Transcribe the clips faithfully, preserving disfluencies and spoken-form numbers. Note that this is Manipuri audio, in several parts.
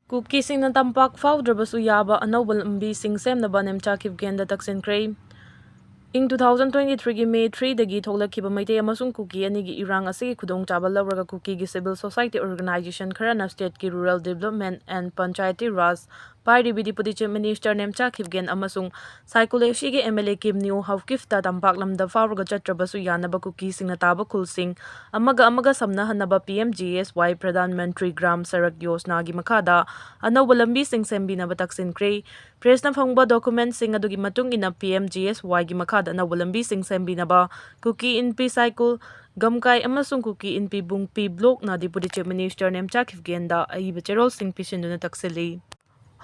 ꯀꯨꯀꯤꯁꯤꯡꯅ ꯇꯝꯄꯥꯛ ꯐꯥꯎꯗ꯭ꯔꯕꯁꯨ ꯌꯥꯕ ꯑꯅꯧꯕ ꯂꯝꯕꯤꯁꯤꯡ ꯁꯦꯝꯅꯕ ꯅꯦꯝꯆꯥ ꯈꯤꯞꯒꯦꯟꯗ ꯇꯛꯁꯤꯟꯈ꯭ꯔꯦ꯫ ꯏꯪ two thousand twenty three ꯒꯤ May three ꯗꯒꯤ ꯊꯣꯛꯂꯛꯈꯤꯕ ꯃꯩꯇꯩ ꯑꯃꯁꯨꯡ ꯀꯨꯀꯤ ꯑꯅꯤꯒꯤ ꯏꯔꯥꯡ ꯑꯁꯤꯒꯤ ꯈꯨꯗꯣꯡꯆꯥꯕ ꯂꯧꯔꯒ ꯀꯨꯀꯤꯒꯤ civil society organization ꯈꯔꯅ state ꯀꯤ Rural Development and Panchayati Raj ꯄꯥꯏꯔꯤꯕꯤ Deputy Chief Minister Nemcha ꯈꯤꯞꯒꯦꯟ ꯑꯃꯁꯨꯡ ꯁꯥꯏꯀꯨꯂꯦꯁꯤꯒꯤ M L A ꯀꯤꯝ ꯅꯤꯌꯣ ꯍꯥꯎꯀꯤꯐꯇ ꯇꯝꯄꯥꯛ ꯂꯝꯗ ꯐꯥꯎꯔꯒ ꯆꯠꯇ꯭ꯔꯕꯁꯨ ꯌꯥꯅꯕ ꯀꯨꯀꯤꯁꯤꯡꯅ ꯇꯥꯕ ꯈꯨꯜꯁꯤꯡ ꯑꯃꯒ ꯑꯃꯒ ꯁꯝꯅꯍꯟꯅꯕ P M G S Y Pradhan Mantri Gram Sadak Yojana ꯒꯤ ꯃꯈꯥꯗ ꯑꯅꯧꯕ ꯂꯝꯕꯤꯁꯤꯡ ꯁꯦꯝꯕꯤꯅꯕ ꯇꯛꯁꯤꯟꯈ꯭ꯔꯦ꯫ Press ꯅ ꯐꯪꯕ document ꯁꯤꯡ ꯑꯗꯨꯒꯤ ꯃꯇꯨꯡ ꯏꯟꯅ, P M G S Y ꯒꯤ ꯃꯈꯥꯗ ꯑꯅꯧꯕ ꯂꯝꯕꯤꯁꯤꯡ ꯁꯦꯝꯕꯤꯅꯕ ꯀꯨꯀꯤ ꯏꯟꯄꯤ ꯁꯥꯏꯀꯨꯜ, ꯒꯝꯀꯥꯏ ꯑꯃꯁꯨꯡ ꯀꯨꯀꯤ ꯏꯟꯄꯤ ꯕꯨꯡꯄꯤ block ꯅ Deputy Chief Minister ꯅꯦꯝꯆꯥ ꯈꯤꯞꯒꯦꯟꯗ ꯑꯏꯕ ꯆꯦꯔꯣꯜꯁꯤꯡ ꯄꯤꯁꯤꯟꯗꯨꯅ ꯇꯛꯁꯤꯜꯂꯤ꯫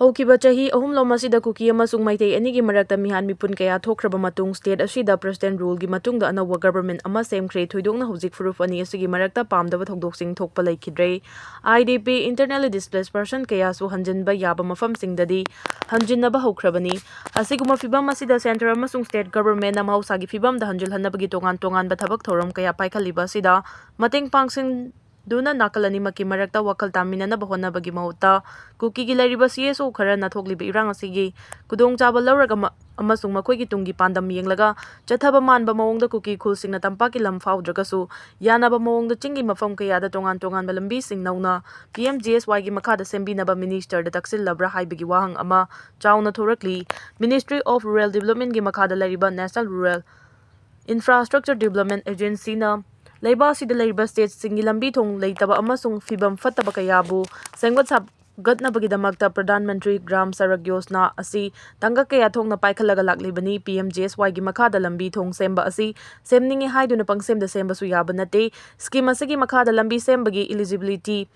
ꯍꯧꯈꯤꯕ ꯆꯍꯤ ꯑꯍꯨꯝꯂꯣꯝ ꯑꯁꯤꯗ ꯀꯨꯀꯤ ꯑꯃꯁꯨꯡ ꯃꯩꯇꯩ ꯑꯅꯤꯒꯤ ꯃꯔꯛꯇ ꯃꯤꯍꯥꯠ ꯃꯤꯄꯨꯟ ꯀꯌꯥ ꯊꯣꯛꯈ꯭ꯔꯕ ꯃꯇꯨꯡ, state ꯑꯁꯤꯗ President rule ꯒꯤ ꯃꯇꯨꯡꯗ ꯑꯅꯧꯕ government ꯑꯃ ꯁꯦꯝꯈ꯭ꯔꯦ꯫ ꯊꯣꯏꯗꯣꯛꯅ ꯍꯧꯖꯤꯛ ꯐꯨꯔꯨꯞ ꯑꯅꯤ ꯑꯁꯤꯒꯤ ꯃꯔꯛꯇ ꯄꯥꯝꯗꯕ ꯊꯧꯗꯣꯛꯁꯤꯡ ꯊꯣꯛꯄ ꯂꯩꯈꯤꯗ꯭ꯔꯦ꯫ I D P, internally displaced person ꯀꯌꯥꯁꯨ ꯍꯟꯖꯤꯟꯕ ꯌꯥꯕ ꯃꯐꯝꯁꯤꯡꯗꯗꯤ ꯍꯟꯖꯤꯟꯅꯕ ꯍꯧꯈ꯭ꯔꯕꯅꯤ꯫ ꯑꯁꯤꯒꯨꯝꯕ ꯐꯤꯚꯝ ꯑꯁꯤꯗ centre ꯑꯃꯁꯨꯡ state government ꯅ ꯃꯍꯧꯁꯥꯒꯤ ꯐꯤꯚꯝꯗ ꯍꯟꯖꯤꯜꯍꯟꯅꯕꯒꯤ ꯇꯣꯉꯥꯟ ꯇꯣꯉꯥꯟꯕ ꯊꯕꯛ ꯊꯧꯔꯝ ꯀꯌꯥ ꯄꯥꯏꯈꯠꯂꯤꯕ ꯑꯁꯤꯗ ꯃꯇꯦꯡ ꯄꯥꯡꯁꯤꯟ ꯗꯨꯅ ꯅꯥꯀꯜ ꯑꯅꯤꯃꯛꯀꯤ ꯃꯔꯛꯇ ꯋꯥꯈꯜ ꯇꯥꯃꯤꯟꯅꯅꯕ ꯍꯣꯠꯅꯕꯒꯤ ꯃꯍꯨꯠꯇ, ꯀꯨꯀꯤꯒꯤ ꯂꯩꯔꯤꯕ C S O ꯈꯔꯅ ꯊꯣꯛꯂꯤꯕ ꯏꯔꯥꯡ ꯑꯁꯤꯒꯤ ꯈꯨꯗꯣꯡꯆꯥꯕ ꯂꯧꯔꯒ ꯃ-, ꯑꯃꯁꯨꯡ ꯃꯈꯣꯏꯒꯤ ꯇꯨꯡꯒꯤ ꯄꯥꯟꯗꯝ ꯌꯦꯡꯂꯒ ꯆꯠꯊꯕ ꯃꯥꯟꯕ ꯃꯑꯣꯡꯗ ꯀꯨꯀꯤ ꯈꯨꯜꯁꯤꯡꯅ ꯇꯝꯄꯥꯛꯀꯤ ꯂꯝ ꯐꯥꯎꯗ꯭ꯔꯒꯁꯨ ꯌꯥꯅꯕ ꯃꯑꯣꯡꯗ ꯆꯤꯡꯒꯤ ꯃꯐꯝ ꯀꯌꯥꯗ ꯇꯣꯉꯥꯟ ꯇꯣꯉꯥꯟꯕ ꯂꯝꯕꯤꯁꯤꯡ ꯅꯧꯅ P M G S Y ꯒꯤ ꯃꯈꯥꯗ ꯁꯦꯝꯕꯤꯅꯕ minister ꯗ ꯇꯛꯁꯤꯜꯂꯕ꯭ꯔꯥ ꯍꯥꯏꯕꯒꯤ ꯋꯥꯍꯪ ꯑꯃ ꯆꯥꯎꯅ ꯊꯣꯔꯛꯂꯤ꯫ Ministry of Rural Development ꯒꯤ ꯃꯈꯥꯗ ꯂꯩꯔꯤꯕ National Rural Infrastructure Development Agency ꯅ ꯂꯩꯕꯥꯛ ꯑꯁꯤꯗ ꯂꯩꯔꯤꯕ state ꯁꯤꯡꯒꯤ ꯂꯝꯕꯤ ꯊꯣꯡ ꯂꯩꯇꯕ ꯑꯃꯁꯨꯡ ꯐꯤꯕꯝ ꯐꯠꯇꯕ ꯀꯌꯥꯕꯨ ꯁꯦꯝꯒꯠ ꯁꯥꯒꯠꯅꯕꯒꯤꯗꯃꯛꯇ Pradhan Mantri Gram Sadak Yojana ꯑꯁꯤ ꯇꯥꯡꯀꯛ ꯀꯌꯥ ꯊꯣꯛꯅ ꯄꯥꯏꯈꯠꯂꯒ ꯂꯥꯛꯂꯤꯕꯅꯤ꯫ P M G S Y ꯒꯤ ꯃꯈꯥꯗ ꯂꯝꯕꯤ ꯊꯣꯡ ꯁꯦꯝꯕ ꯑꯁꯤ ꯁꯦꯝꯅꯤꯡꯉꯤ ꯍꯥꯏꯗꯨꯅ ꯄꯪꯁꯦꯝꯗ ꯁꯦꯝꯕꯁꯨ ꯌꯥꯕ ꯅꯠꯇꯦ꯫ Scheme ꯑꯁꯤꯒꯤ ꯃꯈꯥꯗ ꯂꯝꯕꯤ ꯁꯦꯝꯕꯒꯤ eligibility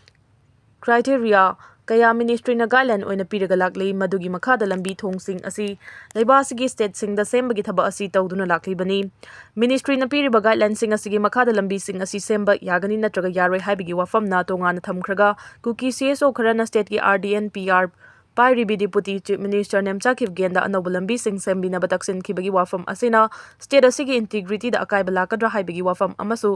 criteria ꯀꯌꯥ ministry ꯅ guideline ꯑꯣꯏꯅ ꯄꯤꯔꯒ ꯂꯥꯛꯂꯤ꯫ ꯃꯗꯨꯒꯤ ꯃꯈꯥꯗ ꯂꯝꯕꯤ ꯊꯣꯡꯁꯤꯡ ꯑꯁꯤ ꯂꯩꯕꯥꯛ ꯑꯁꯤꯒꯤ state ꯁꯤꯡꯗ ꯁꯦꯝꯕꯒꯤ ꯊꯕꯛ ꯑꯁꯤ ꯇꯧꯗꯨꯅ ꯂꯥꯛꯂꯤꯕꯅꯤ꯫ Ministry ꯅ ꯄꯤꯔꯤꯕ guideline ꯁꯤꯡ ꯑꯁꯤꯒꯤ ꯃꯈꯥꯗ ꯂꯝꯕꯤꯁꯤꯡ ꯑꯁꯤ ꯁꯦꯝꯕ ꯌꯥꯒꯅꯤ ꯅꯠꯇ꯭ꯔꯒ ꯌꯥꯔꯣꯏ ꯍꯥꯏꯕꯒꯤ ꯋꯥꯐꯝꯅ ꯇꯣꯉꯥꯟꯅ ꯊꯝꯈ꯭ꯔꯒ, ꯀꯨꯀꯤ C S O ꯈꯔꯅ state ꯀꯤ R D N P R ꯄꯥꯏꯔꯤꯕꯤ Deputy Chief Minister Nemcha ꯈꯤꯞꯒꯦꯟꯗ ꯑꯅꯧꯕ ꯂꯝꯕꯤꯁꯤꯡ ꯁꯦꯝꯕꯤꯅꯕ ꯇꯛꯁꯤꯟꯈꯤꯕꯒꯤ ꯋꯥꯐꯝ ꯑꯁꯤꯅ state ꯑꯁꯤꯒꯤ integrityꯗ ꯑꯀꯥꯏꯕ ꯂꯥꯛꯀꯗ꯭ꯔꯥ ꯍꯥꯏꯕꯒꯤ ꯋꯥꯐꯝ ꯑꯃꯁꯨ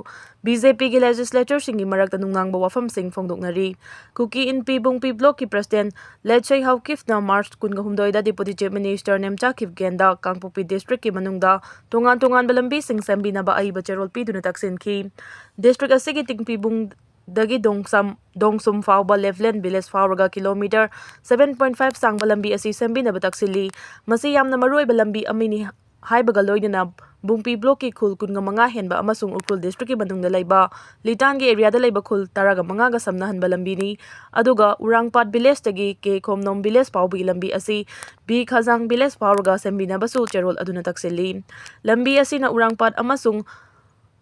BJPꯒꯤ legislatoreꯁꯤꯡꯒꯤ ꯃꯔꯛꯇ ꯅꯨꯡꯅꯥꯡꯕ ꯋꯥꯐꯝꯁꯤꯡ ꯐꯣꯡꯗꯣꯛꯅꯔꯤ꯫ ꯀꯨꯀꯤ ꯏꯟꯄꯤ ꯕꯨꯡꯄꯤ blockꯀꯤ president ꯂꯦꯠꯁꯩ ꯍꯥꯎꯀꯤꯞꯅ March ꯀꯨꯟꯒ ꯍꯨꯝꯗꯣꯏꯗ Deputy Chief Minister ꯅꯦꯝꯆꯥ ꯈꯤꯞꯒꯦꯟꯗ ꯀꯥꯡꯄꯣꯛꯄꯤ districtꯀꯤ ꯃꯅꯨꯡꯗ ꯇꯣꯉꯥꯟ ꯇꯣꯉꯥꯟꯕ ꯂꯝꯕꯤꯁꯤꯡ ꯁꯦꯝꯕꯤꯅꯕ ꯑꯏꯕ ꯆꯦꯔꯣꯜ ꯄꯤꯗꯨꯅ ꯇꯛꯁꯤꯟꯈꯤ꯫ District ꯑꯁꯤꯒꯤ ꯇꯤꯡꯄꯤꯕꯨꯡ ꯗꯒꯤ ꯗꯣꯡꯁꯝ, ꯗꯣꯡꯁꯨꯝ ꯐꯥꯎꯕ Left Lane Village ꯐꯥꯎꯔꯒ kilometre seven point five ꯁꯥꯡꯕ ꯂꯝꯕꯤ ꯑꯁꯤ ꯁꯦꯝꯕꯤꯅꯕ ꯇꯛꯁꯤꯜꯂꯤ꯫ ꯃꯁꯤ ꯌꯥꯝꯅ ꯃꯔꯨꯑꯣꯏꯕ ꯂꯝꯕꯤ ꯑꯃꯅꯤ ꯍꯥꯏꯕꯒ ꯂꯣꯏꯅꯅ ꯕꯨꯡꯄꯤ blockꯀꯤ ꯈꯨꯜ ꯀꯨꯟꯒ ꯃꯉꯥ ꯍꯦꯟꯕ ꯑꯃꯁꯨꯡ ꯎꯈ꯭ꯔꯨꯜ districtꯀꯤ ꯃꯅꯨꯡꯗ ꯂꯩꯕ ꯂꯤꯇꯥꯟꯒꯤ areaꯗ ꯂꯩꯕ ꯈꯨꯜ ꯇꯔꯥꯒ ꯃꯉꯥꯒ ꯁꯝꯅꯍꯟꯕ ꯂꯝꯕꯤꯅꯤ꯫ ꯑꯗꯨꯒ ꯎꯔꯥꯡꯄꯥꯠ villageꯇꯒꯤ ꯀꯦ ꯈꯣꯝꯅꯣꯝ village ꯐꯥꯎꯕꯒꯤ ꯂꯝꯕꯤ ꯑꯁꯤ ꯕꯤ ꯈꯖꯥꯡ village ꯐꯥꯎꯔꯒ ꯁꯦꯝꯕꯤꯅꯕꯁꯨ ꯆꯦꯔꯣꯜ ꯑꯗꯨꯅ ꯇꯛꯁꯤꯜꯂꯤ꯫ ꯂꯝꯕꯤ ꯑꯁꯤꯅ ꯎꯔꯥꯡꯄꯥꯠ ꯑꯃꯁꯨꯡ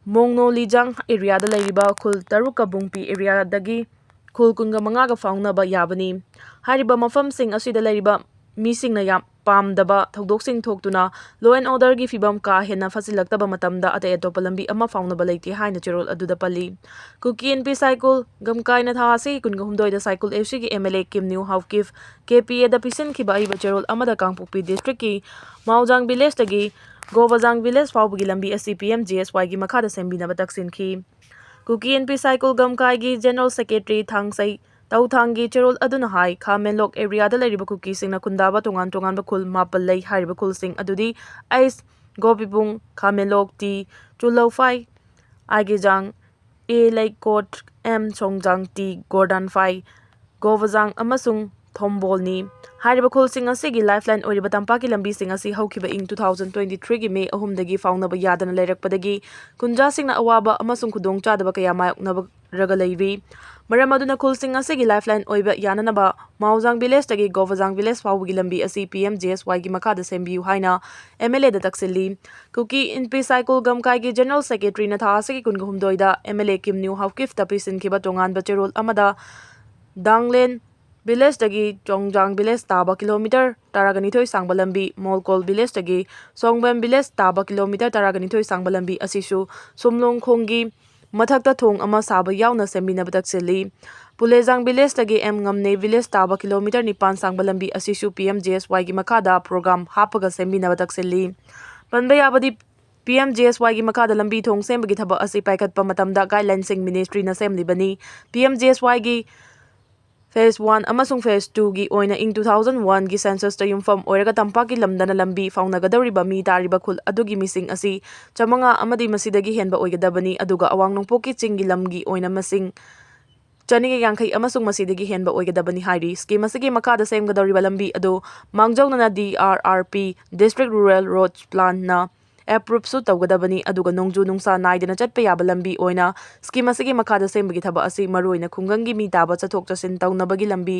ꯃꯣꯡꯅꯣ ꯂꯤꯖꯥꯡ areaꯗ ꯂꯩꯔꯤꯕ ꯈꯨꯜ ꯇꯔꯨꯛꯀ ꯕꯨꯡꯄꯤ areaꯗꯒꯤ ꯈꯨꯜ ꯀꯨꯟꯒ ꯃꯉꯥꯒ ꯐꯥꯎꯅꯕ ꯌꯥꯕꯅꯤ꯫ ꯍꯥꯏꯔꯤꯕ ꯃꯐꯝꯁꯤꯡ ꯑꯁꯤꯗ ꯂꯩꯔꯤꯕ ꯃꯤꯁꯤꯡꯅ ꯌꯥꯝ ꯄꯥꯝꯗꯕ ꯊꯧꯗꯣꯛꯁꯤꯡ ꯊꯣꯛꯇꯨꯅ law and orderꯒꯤ ꯐꯤꯕꯝ ꯀꯥ ꯍꯦꯟꯅ ꯐꯠꯁꯤꯜꯂꯛꯇꯕ ꯃꯇꯝꯗ ꯑꯇꯩ ꯑꯇꯣꯞꯄ ꯂꯝꯕꯤ ꯑꯃ ꯐꯥꯎꯅꯕ ꯂꯩꯇꯦ ꯍꯥꯏꯅ ꯆꯦꯔꯣꯜ ꯑꯗꯨꯗ ꯄꯜꯂꯤ꯫ ꯀꯨꯀꯤ ꯏꯟꯄꯤ ꯁꯥꯏꯀꯨꯜ ꯒꯝꯀꯥꯏꯅ ꯊꯥ ꯑꯁꯤꯒꯤ ꯀꯨꯟꯒ ꯍꯨꯝꯗꯣꯏꯗ ꯁꯥꯏꯀꯨꯜ ꯑꯦꯐꯁꯤꯒꯤ MLA ꯀꯤꯝ ꯅ꯭ꯌꯨ ꯍꯥꯎꯀꯤꯞ KPAꯗ ꯄꯤꯁꯤꯟꯈꯤꯕ ꯑꯏꯕ ꯆꯦꯔꯣꯜ ꯑꯃꯗ ꯀꯥꯡꯄꯣꯛꯄꯤ districtꯀꯤ ꯃꯥꯎꯖꯥꯡ villageꯇꯒꯤ ꯒꯣꯕꯖꯥꯡ village ꯐꯥꯎꯕꯒꯤ ꯂꯝꯕꯤ ꯑꯁꯤ PMGSYꯒꯤ ꯃꯈꯥꯗ ꯁꯦꯝꯕꯤꯅꯕ ꯇꯛꯁꯤꯟꯈꯤ꯫ ꯀꯨꯀꯤ ꯏꯟꯄꯤ ꯁꯥꯏꯀꯨꯜ ꯒꯝꯀꯥꯏꯒꯤ General Secretary ꯊꯥꯡꯁꯩ ꯇꯧꯊꯥꯡꯒꯤ ꯆꯦꯔꯣꯜ ꯑꯗꯨꯅ ꯍꯥꯏ, ꯈꯥ ꯃꯦꯟꯂꯣꯛ areaꯗ ꯂꯩꯔꯤꯕ ꯀꯨꯀꯤꯁꯤꯡꯅ ꯈꯨꯟꯗꯥꯕ ꯇꯣꯉꯥꯟ ꯇꯣꯉꯥꯟꯕ ꯈꯨꯜ ꯃꯥꯄꯜ ꯂꯩ꯫ ꯍꯥꯏꯔꯤꯕ ꯈꯨꯜꯁꯤꯡ ꯑꯗꯨꯗꯤ ꯑꯩꯁ, ꯒꯣꯕꯤꯕꯨꯡ, ꯈꯥ ꯃꯦꯟꯂꯣꯛ, ꯇꯤ, ꯆꯨꯂꯧꯐꯥꯏ, ꯑꯥꯏꯒꯦꯖꯥꯡ, ꯑꯦ ꯂꯩꯀꯣꯠ, ꯑꯦꯝ ꯁꯣꯡꯖꯥꯡ, ꯇꯤ ꯒꯣꯔꯗꯥꯟꯐꯥꯏ, ꯒꯣꯕꯖꯥꯡ ꯑꯃꯁꯨꯡ ꯊꯣꯝꯕꯣꯜꯅꯤ꯫ ꯍꯥꯏꯔꯤꯕ ꯈꯨꯜꯁꯤꯡ ꯑꯁꯤꯒꯤ lifeline ꯑꯣꯏꯔꯤꯕ ꯇꯝꯄꯥꯛꯀꯤ ꯂꯝꯕꯤꯁꯤꯡ ꯑꯁꯤ ꯍꯧꯈꯤꯕ ꯏꯪ two thousand twenty-threeꯒꯤ May ꯑꯍꯨꯝꯗꯒꯤ ꯐꯥꯎꯅꯕ ꯌꯥꯗꯅ ꯂꯩꯔꯛꯄꯗꯒꯤ ꯈꯨꯟꯖꯥꯁꯤꯡꯅ ꯑꯋꯥꯕ ꯑꯃꯁꯨꯡ ꯈꯨꯗꯣꯡꯆꯥꯗꯕ ꯀꯌꯥ ꯃꯥꯌꯣꯛꯅꯔꯒ ꯂꯩꯔꯤ꯫ ꯃꯔꯝ ꯑꯗꯨꯅ ꯈꯨꯜꯁꯤꯡ ꯑꯁꯤꯒꯤ lifeline ꯑꯣꯏꯕ ꯌꯥꯅꯅꯕ ꯃꯥꯎꯖꯥꯡ villageꯇꯒꯤ ꯒꯣꯕꯖꯥꯡ village ꯐꯥꯎꯕꯒꯤ ꯂꯝꯕꯤ ꯑꯁꯤ PMGSYꯒꯤ ꯃꯈꯥꯗ ꯁꯦꯝꯕꯤꯌꯨ ꯍꯥꯏꯅ MLAꯗ ꯇꯛꯁꯤꯜꯂꯤ꯫ ꯀꯨꯀꯤ ꯏꯟꯄꯤ ꯁꯥꯏꯀꯨꯜ ꯒꯝꯀꯥꯏꯒꯤ General Secretaryꯅ ꯊꯥ ꯑꯁꯤꯒꯤ ꯀꯨꯟꯒ ꯍꯨꯝꯗꯣꯏꯗ MLA ꯀꯤꯝ ꯅ꯭ꯌꯨ ꯍꯥꯎꯀꯤꯞꯇ ꯄꯤꯁꯤꯟꯈꯤꯕ ꯇꯣꯉꯥꯟꯕ ꯆꯦꯔꯣꯜ ꯑꯃꯗ ꯗꯥꯡꯂꯦꯟ villageꯇꯒꯤ ꯆꯣꯡꯖꯥꯡ village ꯇꯥꯕ kilometre ꯇꯔꯥꯒ ꯅꯤꯊꯣꯏ ꯁꯥꯡꯕ ꯂꯝꯕꯤ, ꯃꯣꯜꯀꯣꯜ villageꯇꯒꯤ ꯁꯣꯡꯕꯦꯝ village ꯇꯥꯕ kilometre ꯇꯔꯥꯒ ꯅꯤꯊꯣꯏ ꯁꯥꯡꯕ ꯂꯝꯕꯤ ꯑꯁꯤꯁꯨ ꯁꯨꯝꯂꯣꯡꯈꯣꯡꯒꯤ ꯃꯊꯛꯇ ꯊꯣꯡ ꯑꯃ ꯁꯥꯕ ꯌꯥꯎꯅ ꯁꯦꯝꯕꯤꯅꯕ ꯇꯛꯁꯤꯜꯂꯤ꯫ ꯄꯨꯂꯦꯖꯥꯡ ꯚꯤꯂꯦꯖꯇꯒꯤ ꯑꯦꯝ ꯉꯝꯅꯦ ꯚꯤꯂꯦꯖ ꯇꯥꯕ ꯀꯤꯂꯣꯃꯤꯇꯔ ꯅꯤꯄꯥꯟ ꯁꯥꯡꯕ ꯂꯝꯕꯤ ꯑꯁꯤꯁꯨ ꯄꯤ ꯑꯦꯝ ꯖꯤ ꯑꯦꯁ ꯋꯥꯏꯒꯤ ꯃꯈꯥꯗ ꯄ꯭ꯔꯣꯒ꯭ꯔꯥꯝ ꯍꯥꯞꯄꯒ ꯁꯦꯝꯕꯤꯅꯕ ꯇꯛꯁꯤꯜꯂꯤ꯫ ꯄꯟꯕ ꯌꯥꯕꯗꯤ, ꯄꯤ ꯑꯦꯝ ꯖꯤ ꯑꯦꯁ ꯋꯥꯏꯒꯤ ꯃꯈꯥꯗ ꯂꯝꯕꯤ ꯊꯣꯡ ꯁꯦꯝꯕꯒꯤ ꯊꯕꯛ ꯑꯁꯤ ꯄꯥꯏꯈꯠꯄ ꯃꯇꯝꯗ ꯒꯥꯏꯗꯂꯥꯏꯟꯁꯤꯡ ꯃꯤꯅꯤꯁꯇ꯭ꯔꯤꯅ ꯁꯦꯝꯂꯤꯕꯅꯤ꯫ ꯄꯤ ꯑꯦꯝ ꯖꯤ ꯑꯦꯁ ꯋꯥꯏꯒꯤ ꯐꯦꯖ ꯋꯥꯟ ꯑꯃꯁꯨꯡ ꯐꯦꯖ ꯇꯨꯒꯤ ꯑꯣꯏꯅ ꯏꯪ ꯇꯨ ꯊꯥꯎꯖꯟ ꯋꯥꯟꯒꯤ ꯁꯦꯟꯁꯁꯇ ꯌꯨꯝꯐꯝ ꯑꯣꯏꯔꯒ ꯇꯝꯄꯥꯛꯀꯤ ꯂꯝꯗꯅ ꯂꯝꯕꯤ ꯐꯥꯎꯅꯒꯗꯧꯔꯤꯕ ꯃꯤ ꯇꯥꯔꯤꯕ ꯈꯨꯜ ꯑꯗꯨꯒꯤ ꯃꯤꯁꯤꯡ ꯑꯁꯤ ꯆꯥꯃꯉꯥ ꯑꯃꯗꯤ ꯃꯁꯤꯗꯒꯤ ꯍꯦꯟꯕ ꯑꯣꯏꯒꯗꯕꯅꯤ, ꯑꯗꯨꯒ ꯑꯋꯥꯡ ꯅꯣꯡꯄꯣꯛꯀꯤ ꯆꯤꯡꯒꯤ ꯂꯝꯒꯤ ꯑꯣꯏꯅ ꯃꯁꯤꯡ ꯆꯅꯤꯒ ꯌꯥꯡꯈꯩ ꯑꯃꯁꯨꯡ ꯃꯁꯤꯗꯒꯤ ꯍꯦꯟꯕ ꯑꯣꯏꯒꯗꯕꯅꯤ ꯍꯥꯏꯔꯤ꯫ ꯁ꯭ꯀꯤꯝ ꯑꯁꯤꯒꯤ ꯃꯈꯥꯗ ꯁꯦꯝꯒꯗꯧꯔꯤꯕ ꯂꯝꯕꯤ ꯑꯗꯨ ꯃꯥꯡꯖꯧꯅꯅ D R R P, District Rural Roads Plan, ꯅ ꯑꯦꯄ꯭ꯔꯨꯞꯁꯨ ꯇꯧꯒꯗꯕꯅꯤ, ꯑꯗꯨꯒ ꯅꯣꯡꯖꯨ ꯅꯨꯡꯁꯥ ꯅꯥꯏꯗꯅ ꯆꯠꯄ ꯌꯥꯕ ꯂꯝꯕꯤ ꯑꯣꯏꯅ ꯁ꯭ꯀꯤꯝ ꯑꯁꯤꯒꯤ ꯃꯈꯥꯗ ꯁꯦꯝꯕꯒꯤ ꯊꯕꯛ ꯑꯁꯤ ꯃꯔꯨꯑꯣꯏꯅ ꯈꯨꯡꯒꯪꯒꯤ ꯃꯤ ꯇꯥꯕ ꯆꯠꯊꯣꯛ ꯆꯠꯁꯤꯟ ꯇꯧꯅꯕꯒꯤ ꯂꯝꯕꯤ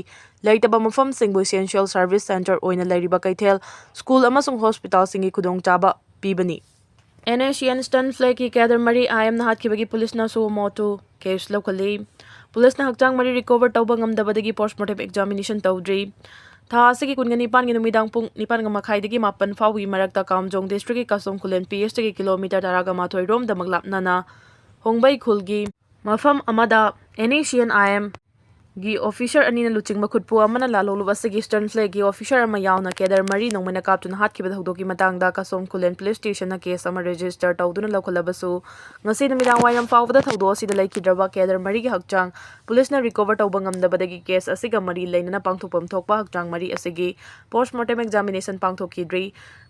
ꯂꯩꯇꯕ ꯃꯐꯝꯁꯤꯡꯕꯨ Essential Service Centre ꯑꯣꯏꯅ ꯂꯩꯔꯤꯕ ꯀꯩꯊꯦꯜ, ꯁ꯭ꯀꯨꯜ ꯑꯃꯁꯨꯡ ꯍꯣꯁꯄꯤꯇꯥꯜꯁꯤꯡꯒꯤ ꯈꯨꯗꯣꯡꯆꯥꯕ ꯄꯤꯕꯅꯤ꯫ And S C and stunt ꯐ꯭ꯂꯦꯒꯀꯤ cadre ꯃꯔꯤ ꯑꯥꯏ ꯑꯦꯝꯅ ꯍꯥꯠꯈꯤꯕꯒꯤ ꯄꯨꯂꯤꯁꯅ ꯁꯨꯑꯣ ꯃꯣꯇꯣ ꯀꯦꯁ ꯂꯧꯈꯠꯂꯤ꯫ ꯄꯨꯂꯤꯁꯅ ꯍꯛꯆꯥꯡ ꯃꯔꯤ ꯔꯤꯀꯣꯚꯔ ꯇꯧꯕ ꯉꯝꯗꯕꯗꯒꯤ ꯄꯣꯁꯃꯣꯔꯇꯦꯝ ꯑꯦꯛꯖꯥꯃꯤꯅꯦꯁꯟ ꯇꯧꯗ꯭ꯔꯤ꯫ ꯊꯥ ꯑꯁꯤꯒꯤ ꯀꯨꯟꯒ ꯅꯤꯄꯥꯟꯒꯤ ꯅꯨꯃꯤꯗꯥꯡ ꯄꯨꯡ ꯅꯤꯄꯥꯟꯒ ꯃꯈꯥꯏꯗꯒꯤ ꯃꯥꯄꯟ ꯐꯥꯎꯕꯒꯤ ꯃꯔꯛꯇ ꯀꯥꯝꯖꯣꯡ ꯗꯤꯁꯇ꯭ꯔꯤꯛꯀꯤ ꯀꯥꯁꯣꯝ ꯈꯨꯂꯦꯟ ꯄꯤ ꯑꯦꯁꯇꯒꯤ ꯀꯤꯂꯣꯃꯤꯇꯔ ꯇꯔꯥꯒ ꯃꯥꯊꯣꯏ ꯔꯣꯝꯗ ꯃꯛꯂꯥꯞꯅꯅ ꯍꯣꯡꯕꯩ ꯈꯨꯜꯒꯤ ꯃꯐꯝ ꯑꯃꯗ ꯑꯦꯟ ꯑꯦ ꯁꯤ ꯑꯦꯟ ꯑꯥꯏ ꯑꯦꯝ ꯒꯤ ꯑꯣꯐꯤꯁꯔ ꯑꯅꯤꯅ ꯂꯨꯆꯤꯡꯕ ꯈꯨꯠꯄꯨ ꯑꯃꯅ ꯂꯥꯜꯍꯧꯂꯨꯕ ꯑꯁꯤꯒꯤ ꯁ꯭ꯇꯟ ꯐ꯭ꯂꯦꯒꯀꯤ ꯑꯣꯐꯤꯁꯔ ꯑꯃ ꯌꯥꯎꯅ ꯀꯦꯗꯔ ꯃꯔꯤ ꯅꯣꯡꯃꯩꯅ ꯀꯥꯞꯇꯨꯅ ꯍꯥꯠꯈꯤꯕ ꯊꯧꯗꯣꯛꯀꯤ ꯃꯇꯥꯡꯗ ꯀꯥꯁꯣꯝ ꯈꯨꯂꯦꯟ ꯄꯨꯂꯤꯁ ꯁ꯭ꯇꯦꯁꯟꯅ ꯀꯦꯁ ꯑꯃ ꯔꯦꯖꯤꯁꯇꯔ ꯇꯧꯗꯨꯅ ꯂꯧꯈꯠꯂꯕꯁꯨ, ꯉꯁꯤ ꯅꯨꯃꯤꯗꯥꯡ ꯋꯥꯏꯔꯝ ꯐꯥꯎꯕꯗ ꯊꯧꯗꯣꯛ ꯑꯁꯤꯗ ꯂꯩꯈꯤꯗ꯭ꯔꯕ ꯀꯦꯗꯔ ꯃꯔꯤꯒꯤ ꯍꯛꯆꯥꯡ ꯄꯨꯂꯤꯁꯅ ꯔꯤꯀꯣꯚꯔ ꯇꯧꯕ ꯉꯝꯗꯕꯗꯒꯤ ꯀꯦꯁ ꯑꯁꯤꯒ ꯃꯔꯤ ꯂꯩꯅꯅ ꯄꯥꯡꯊꯣꯛꯐꯝ ꯊꯣꯛꯄ ꯍꯛꯆꯥꯡ ꯃꯔꯤ ꯑꯁꯤꯒꯤ ꯄꯣꯁꯃꯣꯔꯇꯦꯝ ꯑꯦꯛꯖꯥꯃꯤꯅꯦꯁꯟ ꯄꯥꯡꯊꯣꯛꯈꯤꯗ꯭ꯔꯤ꯫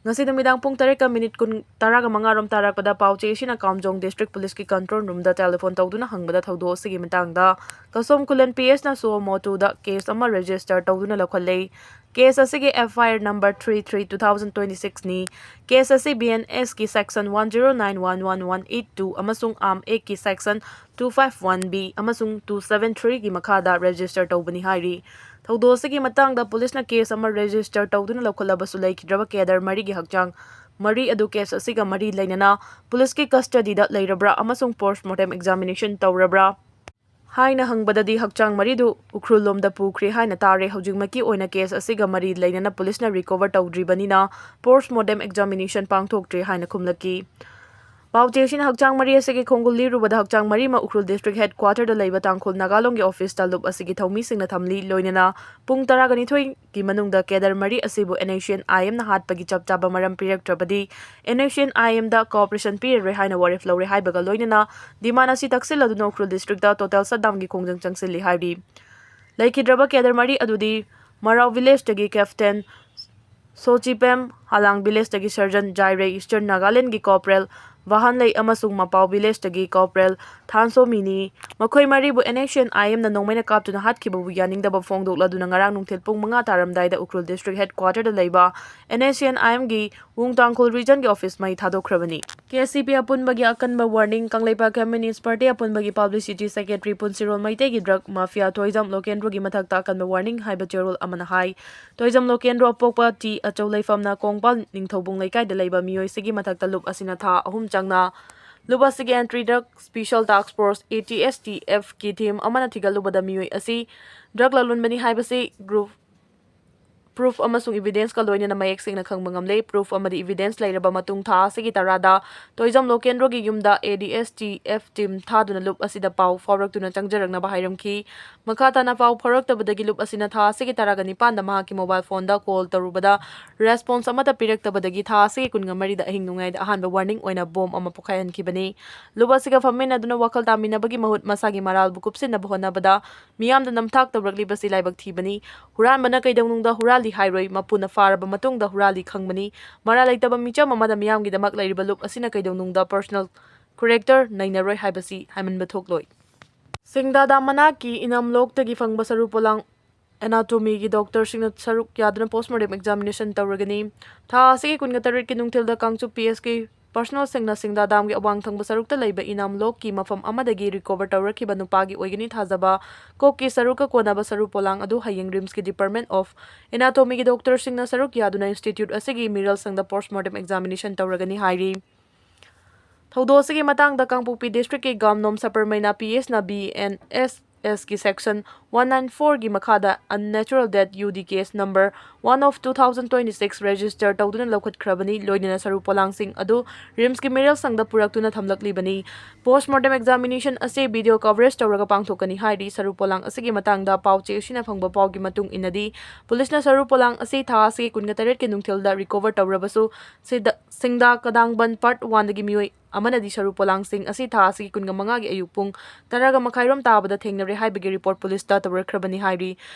ꯉꯁꯤ ꯅꯨꯃꯤꯗꯥꯡ ꯄꯨꯡ ꯇꯔꯦꯠꯀ ꯃꯤꯅꯤꯠ ꯀꯨꯟ, ꯇꯔꯥꯒ ꯃꯉꯥ ꯔꯣꯝ ꯇꯥꯔꯛꯄꯗ ꯄꯥꯎꯆꯦ ꯑꯁꯤꯅ ꯀꯥꯝꯖꯣꯡ ꯗꯤꯁꯇ꯭ꯔꯤꯛ ꯄꯨꯂꯤꯁꯀꯤ ꯀꯟꯇ꯭ꯔꯣꯜ ꯔꯨꯝꯗ ꯇꯦꯂꯤꯐꯣꯟ ꯇꯧꯗꯨꯅ ꯍꯪꯕꯗ ꯊꯧꯗꯣꯛ ꯑꯁꯤꯒꯤ ꯃꯇꯥꯡꯗ ꯀꯁꯣꯝ ꯈꯨꯂꯦꯟ ꯄꯤ ꯑꯦꯁꯅ ꯁꯨꯑꯣ ꯃꯣꯇꯨꯗ ꯀꯦꯁ ꯑꯃ ꯔꯦꯖꯤꯁꯇꯔ ꯇꯧꯗꯨꯅ ꯂꯧꯈꯠꯂꯦ꯫ ꯀꯦꯁ ꯑꯁꯤꯒꯤ F I R number three three two thousand twenty six ꯅꯤ꯫ ꯀꯦꯁ ꯑꯁꯤ ꯕꯤ ꯑꯦꯟ ꯑꯦꯁꯀꯤ section one zero nine one one one eight two ꯑꯃꯁꯨꯡ ꯑꯥꯔꯝ ꯑꯦꯛꯀꯤ section two five one B ꯑꯃꯁꯨꯡ two seven three ꯒꯤ ꯃꯈꯥꯗ ꯔꯦꯖꯤꯁꯇꯔ ꯇꯧꯕꯅꯤ ꯍꯥꯏꯔꯤ꯫ ꯊꯧꯗꯣꯛ ꯑꯁꯤꯒꯤ ꯃꯇꯥꯡꯗ ꯄꯨꯂꯤꯁꯅ ꯀꯦꯁ ꯑꯃ ꯔꯦꯖꯤꯁꯇꯔ ꯇꯧꯗꯨꯅ ꯂꯧꯈꯠꯂꯕꯁꯨ ꯂꯩꯈꯤꯗ꯭ꯔꯕ ꯀꯦꯗꯔ ꯃꯔꯤꯒꯤ ꯍꯛꯆꯥꯡ ꯃꯔꯤ ꯑꯗꯨ ꯀꯦꯁ ꯑꯁꯤꯒ ꯃꯔꯤ ꯂꯩꯅꯅ ꯄꯨꯂꯤꯁꯀꯤ ꯀꯁꯇꯗꯤꯗ ꯂꯩꯔꯕ꯭ꯔꯥ ꯑꯃꯁꯨꯡ ꯄꯣꯁꯃꯣꯔꯇꯦꯝ ꯑꯦꯛꯖꯥꯃꯤꯅꯦꯁꯟ ꯇꯧꯔꯕ꯭ꯔꯥ ꯍꯥꯏꯅ ꯍꯪꯕꯗꯗꯤ ꯍꯛꯆꯥꯡ ꯃꯔꯤꯗꯨ ꯎꯈ꯭ꯔꯨꯜ ꯂꯣꯝꯗ ꯄꯨꯈ꯭ꯔꯦ ꯍꯥꯏꯅ ꯇꯥꯔꯦ꯫ ꯍꯧꯖꯤꯛꯃꯛꯀꯤ ꯑꯣꯏꯅ ꯀꯦꯁ ꯑꯁꯤꯒ ꯃꯔꯤ ꯂꯩꯅꯅ ꯄꯨꯂꯤꯁꯅ ꯔꯤꯀꯣꯚꯔ ꯇꯧꯗ꯭ꯔꯤꯕꯅꯤꯅ ꯄꯣꯁꯃꯣꯔꯇꯦꯝ ꯑꯦꯛꯖꯥꯃꯤꯅꯦꯁꯟ ꯄꯥꯡꯊꯣꯛꯇ꯭ꯔꯤ ꯍꯥꯏꯅ ꯈꯨꯝꯂꯛꯈꯤ꯫ ꯄꯥꯎꯆꯦꯁꯤꯅ ꯍꯛꯆꯥꯡ ꯃꯔꯤ ꯑꯁꯤꯒꯤ ꯈꯣꯡꯒꯨꯜ ꯂꯤꯔꯨꯕꯗ ꯍꯛꯆꯥꯡ ꯃꯔꯤꯃꯛ ꯎꯈ꯭ꯔꯨꯜ district headquarter ꯗ ꯂꯩꯕ ꯇꯥꯡꯈꯨꯜ ꯅꯥꯒꯥꯂꯣꯡꯒꯤ office ꯇ ꯂꯨꯞ ꯑꯁꯤꯒꯤ ꯊꯧꯃꯤꯁꯤꯡꯅ ꯊꯝꯂꯤ꯫ ꯂꯣꯏꯅꯅ ꯄꯨꯡ ꯇꯔꯥꯒ ꯅꯤꯊꯣꯏꯒꯤ ꯃꯅꯨꯡꯗ cadre ꯃꯔꯤ ꯑꯁꯤꯕꯨ NSCN-IM ꯅ ꯍꯥꯠꯄꯒꯤ ꯆꯞ ꯆꯥꯕ ꯃꯔꯝ ꯄꯤꯔꯛꯇ꯭ꯔꯕꯗꯤ NSCN-IM ꯗ cooperation ꯄꯤꯔꯔꯣꯏ ꯍꯥꯏꯅ ꯋꯥꯔꯦꯞ ꯂꯧꯔꯦ ꯍꯥꯏꯕꯒ ꯂꯣꯏꯅꯅ demand ꯑꯁꯤ ꯇꯛꯁꯤꯜꯂꯗꯨꯅ ꯎꯈ꯭ꯔꯨꯜ district ꯇ total shutdown ꯒꯤ ꯈꯣꯡꯖꯪ ꯆꯪꯁꯤꯜꯂꯤ ꯍꯥꯏꯔꯤ꯫ ꯂꯩꯈꯤꯗ꯭ꯔꯕ cadre ꯃꯔꯤ ꯑꯗꯨꯗꯤ ꯃꯔꯥꯎ village ꯇꯒꯤ captain ꯁꯣꯆꯤꯄꯦꯝ, ꯍꯥꯂꯥꯡ village ꯇꯒꯤ surgeon ꯖꯥꯏꯔꯦ, Eastern Nagaland ꯒꯤ corporal ꯚꯥꯍꯟꯂꯩ ꯑꯃꯁꯨꯡ ꯃꯄꯥꯎ village ꯇꯒꯤ corporal ꯊꯥꯟꯁꯣꯃꯤꯅꯤ꯫ ꯃꯈꯣꯏ ꯃꯔꯤꯕꯨ NSCN-IM ꯅ ꯅꯣꯡꯃꯩꯅ ꯀꯥꯞꯇꯨꯅ ꯍꯥꯠꯈꯤꯕꯕꯨ ꯌꯥꯅꯤꯡꯗꯕ ꯐꯣꯡꯗꯣꯛꯂꯗꯨꯅ ꯉꯔꯥꯡ ꯅꯨꯡꯊꯤꯜ ꯄꯨꯡ ꯃꯉꯥ ꯇꯥꯔꯝꯗꯥꯏꯗ ꯎꯈ꯭ꯔꯨꯜ district headquarter ꯗ ꯂꯩꯕ NSCN-IM ꯒꯤ ꯋꯨꯡ ꯇꯥꯡꯈꯨꯜ region ꯒꯤ office ꯃꯩ ꯊꯥꯗꯣꯛꯈ꯭ꯔꯕꯅꯤ꯫ KCP ꯑꯄꯨꯟꯕꯒꯤ ꯑꯀꯟꯕ warning꯫ ꯀꯪꯂꯩꯄꯥꯛ Communist Party ꯑꯄꯨꯟꯕꯒꯤ publicity secretary ꯄꯨꯟꯁꯤꯔꯣꯜ ꯃꯩꯇꯩꯒꯤ drug mafia ꯊꯣꯏꯖꯝ ꯂꯣꯀꯦꯟꯗ꯭ꯔꯣꯒꯤ ꯃꯊꯛꯇ ꯑꯀꯟꯕ warning ꯍꯥꯏꯕ ꯆꯦꯔꯣꯜ ꯑꯃꯅ ꯍꯥꯏ꯫ ꯊꯣꯏꯖꯝ ꯂꯣꯀꯦꯟꯗ꯭ꯔꯣ ꯑꯄꯣꯛꯄ ꯇꯤ ꯑꯆꯧ ꯂꯩꯐꯝꯅ ꯀꯣꯡꯄꯥꯜ ꯅꯤꯡꯊꯧꯕꯨꯡ ꯂꯩꯀꯥꯏꯗ ꯂꯩꯕ ꯃꯤꯑꯣꯏꯁꯤꯒꯤ ꯃꯊꯛꯇ ꯂꯨꯞ ꯑꯁꯤꯅ ꯊꯥ ꯑꯍꯨꯝ ꯆꯪꯅ ꯂꯨꯞ ꯑꯁꯤꯒꯤ anti drug special task force, ATSTF ꯀꯤ team ꯑꯃꯅ ꯊꯤꯒꯠꯂꯨꯕꯗ ꯃꯤꯑꯣꯏ ꯑꯁꯤ drug ꯂꯂꯣꯟꯕꯅꯤ ꯍꯥꯏꯕꯁꯤ group proof ꯑꯃꯁꯨꯡ evidence ꯀ ꯂꯣꯏꯅꯅ ꯃꯌꯦꯛ ꯁꯦꯡꯅ ꯈꯪꯕ ꯉꯝꯂꯦ꯫ Proof ꯑꯃꯗꯤ evidence ꯂꯩꯔꯕ ꯃꯇꯨꯡ ꯊꯥ ꯑꯁꯤꯒꯤ ꯇꯔꯥꯗ ꯊꯣꯏꯖꯝ ꯂꯣꯀꯦꯟꯗ꯭ꯔꯣꯒꯤ ꯌꯨꯝꯗ ADSTF team ꯊꯥꯗꯨꯅ ꯂꯨꯞ ꯑꯁꯤꯗ ꯄꯥꯎ ꯐꯥꯎꯔꯛꯇꯨꯅ ꯆꯪꯖꯔꯛꯅꯕ ꯍꯥꯏꯔꯝꯈꯤ꯫ ꯃꯈꯥ ꯇꯥꯅ ꯄꯥꯎ ꯐꯥꯎꯔꯛꯇꯕꯗꯒꯤ ꯂꯨꯞ ꯑꯁꯤꯅ ꯊꯥ ꯑꯁꯤꯒꯤ ꯇꯔꯥꯒ ꯅꯤꯄꯥꯟꯗ ꯃꯍꯥꯛꯀꯤ mobile phone ꯗ call ꯇꯧꯔꯨꯕꯗ response ꯑꯃꯠꯇ ꯄꯤꯔꯛꯇꯕꯗꯒꯤ ꯊꯥ ꯑꯁꯤꯒꯤ ꯀꯨꯟꯒ ꯃꯔꯤꯗ ꯑꯍꯤꯡ ꯅꯣꯡꯌꯥꯏꯗ ꯑꯍꯥꯟꯕ warning ꯑꯣꯏꯅ bomb ꯑꯃ ꯄꯣꯈꯥꯏꯍꯟꯈꯤꯕꯅꯤ꯫ ꯂꯨꯞ ꯑꯁꯤꯒ ꯐꯝꯃꯤꯟꯅꯗꯨꯅ ꯋꯥꯈꯜ ꯇꯥꯃꯤꯟꯅꯕꯒꯤ ꯃꯍꯨꯠ ꯃꯁꯥꯒꯤ ꯃꯔꯥꯜꯕꯨ ꯀꯨꯞꯁꯤꯟꯅꯕ ꯍꯣꯠꯅꯕꯗ ꯃꯤꯌꯥꯝꯗ ꯅꯝꯊꯥꯛ ꯇꯧꯔꯛꯂꯤꯕꯁꯤ ꯂꯥꯏꯕꯛ ꯊꯤꯕꯅꯤ꯫ ꯍꯨꯔꯥꯟꯕꯅ ꯀꯩꯗꯧꯅꯨꯡꯗ ꯍꯨꯔꯥꯜꯂꯤ ꯍꯥꯏꯔꯣꯏ, ꯃꯄꯨꯅ ꯐꯥꯔꯕ ꯃꯇꯨꯡꯗ ꯍꯨꯔꯥꯜꯂꯤ ꯈꯪꯕꯅꯤ꯫ ꯃꯔꯥꯜ ꯂꯩꯇꯕ ꯃꯤꯆꯝ ꯑꯃꯗ ꯃꯤꯌꯥꯝꯒꯤꯗꯃꯛ ꯂꯩꯔꯤꯕ ꯂꯨꯞ ꯑꯁꯤꯅ ꯀꯩꯗꯧꯅꯨꯡꯗ personal character ꯅꯩꯅꯔꯣꯏ ꯍꯥꯏꯕꯁꯤ ꯍꯥꯏꯃꯟꯕ ꯊꯣꯛꯂꯣꯏ꯫ ꯁꯤꯡꯗꯥꯗꯥ ꯃꯅꯥꯛꯀꯤ ꯏꯅꯥꯝ ꯂꯣꯛꯇꯒꯤ ꯐꯪꯕ ꯁꯔꯨ ꯄꯣꯂꯥꯡ anatomy ꯒꯤ doctor ꯁꯤꯡꯅ ꯁꯔꯨꯛ ꯌꯥꯗꯨꯅ postmortem examination ꯇꯧꯔꯒꯅꯤ꯫ ꯊꯥ ꯑꯁꯤꯒꯤ ꯀꯨꯟꯒ ꯇꯔꯦꯠꯀꯤ ꯅꯨꯡꯊꯤꯜꯗ ꯀꯥꯡꯆꯨꯞ P S ꯀꯤ personnel ꯁꯤꯡꯅ ꯁꯤꯡꯗꯥ ꯗꯥꯝꯒꯤ ꯑꯋꯥꯡ ꯊꯪꯕ ꯁꯔꯨꯛꯇ ꯂꯩꯕ ꯏꯅꯥꯝ ꯂꯣꯛꯀꯤ ꯃꯐꯝ ꯑꯃꯗꯒꯤ recover ꯇꯧꯔꯛꯈꯤꯕ ꯅꯨꯄꯥꯒꯤ ꯑꯣꯏꯒꯅꯤ ꯊꯥꯖꯕ ꯀꯣꯛꯀꯤ ꯁꯔꯨꯛꯀ ꯀꯣꯟꯅꯕ ꯁꯔꯨ ꯄꯣꯂꯥꯡ ꯑꯗꯨ ꯍꯌꯦꯡ ꯔꯤꯝꯁꯀꯤ Department of Anatomy ꯒꯤ doctor ꯁꯤꯡꯅ ꯁꯔꯨꯛ ꯌꯥꯗꯨꯅ institute ꯑꯁꯤꯒꯤ ꯃꯤꯔꯜ ꯁꯪꯗ postmortem examination ꯇꯧꯔꯒꯅꯤ ꯍꯥꯏꯔꯤ꯫ ꯊꯧꯗꯣꯛ ꯑꯁꯤꯒꯤ ꯃꯇꯥꯡꯗ ꯀꯥꯡꯄꯣꯛꯄꯤ district ꯀꯤ ꯒꯥꯝꯅꯣꯝ ꯁꯄꯔꯃꯩꯅꯥ P S ꯅ B N S ꯑꯦꯁꯀꯤ section one nine four ꯒꯤ ꯃꯈꯥꯗ unnatural death U D case number one of two thousand twenty-six register ꯇꯧꯗꯨꯅ ꯂꯧꯈꯠꯈ꯭ꯔꯕꯅꯤ꯫ ꯂꯣꯏꯅꯅ ꯁꯔꯨ ꯄꯣꯂꯥꯡꯁꯤꯡ ꯑꯗꯨ ꯔꯤꯝꯁꯀꯤ ꯃꯤꯔꯦꯜ ꯁꯪꯗ ꯄꯨꯔꯛꯇꯨꯅ ꯊꯝꯂꯛꯂꯤꯕꯅꯤ꯫ Post mortem examination ꯑꯁꯤ video coverage ꯇꯧꯔꯒ ꯄꯥꯡꯊꯣꯛꯀꯅꯤ ꯍꯥꯏꯔꯤ꯫ ꯁꯔꯨ ꯄꯣꯂꯥꯡ ꯑꯁꯤꯒꯤ ꯃꯇꯥꯡꯗ ꯄꯥꯎ ꯆꯦ ꯑꯁꯤꯅ ꯐꯪꯕ ꯄꯥꯎꯒꯤ ꯃꯇꯨꯡ ꯏꯟꯅꯗꯤ, ꯄꯨꯂꯤꯁꯅ ꯁꯔꯨ ꯄꯣꯂꯥꯡ ꯑꯁꯤ ꯊꯥ ꯑꯁꯤꯒꯤ ꯀꯨꯟꯒ ꯇꯔꯦꯠꯀꯤ ꯅꯨꯡꯊꯤꯜꯗ recover ꯇꯧꯔꯕꯁꯨ, ꯁꯤꯗ, ꯁꯤꯡꯗꯥ ꯀꯗꯥꯡꯕꯟ part one ꯗꯒꯤ ꯃꯤꯑꯣꯏ ꯑꯃꯅꯗꯤ ꯁꯔꯨ ꯄꯣꯂꯥꯡꯁꯤꯡ ꯑꯁꯤ ꯊꯥ ꯑꯁꯤꯒꯤ ꯀꯨꯟꯒ ꯃꯉꯥꯒꯤ ꯑꯌꯨꯛ ꯄꯨꯡ ꯇꯔꯥꯒ ꯃꯈꯥꯏꯔꯣꯝ ꯇꯥꯕꯗ ꯊꯦꯡꯅꯔꯦ ꯍꯥꯏꯕꯒꯤ report ꯄꯨꯂꯤꯁꯇ ꯇꯧꯔꯛꯈ꯭ꯔꯕꯅꯤ ꯍꯥꯏꯔꯤ꯫